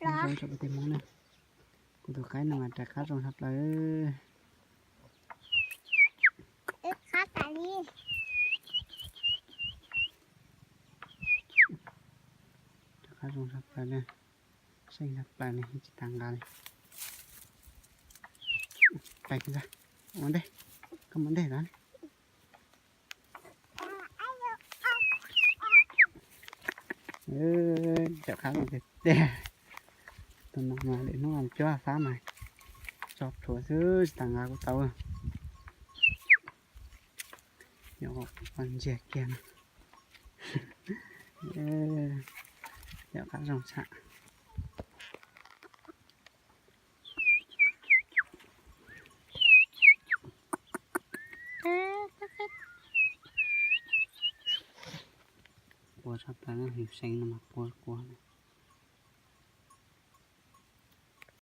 Zoo rau peb tej Hmoob na. Kuv tus qaib no mas rais qab zoo tshaj plaws. Rais qab zoo tshaj plaws na. Seej tshaj plaws li, tsis tas nqa li. Pais ntag, ua ntej, koj mus ntej ntag. Cov qab zoo tiag tiag. Tus no mas lwm hnub cuab fab mas tso plhuav xwb tsis tas nqa kuj tau. Yog qhov ntsiag kiag no. Cov qab zoo tshaj. Qua tshaj plaws, seev no mas qua qua.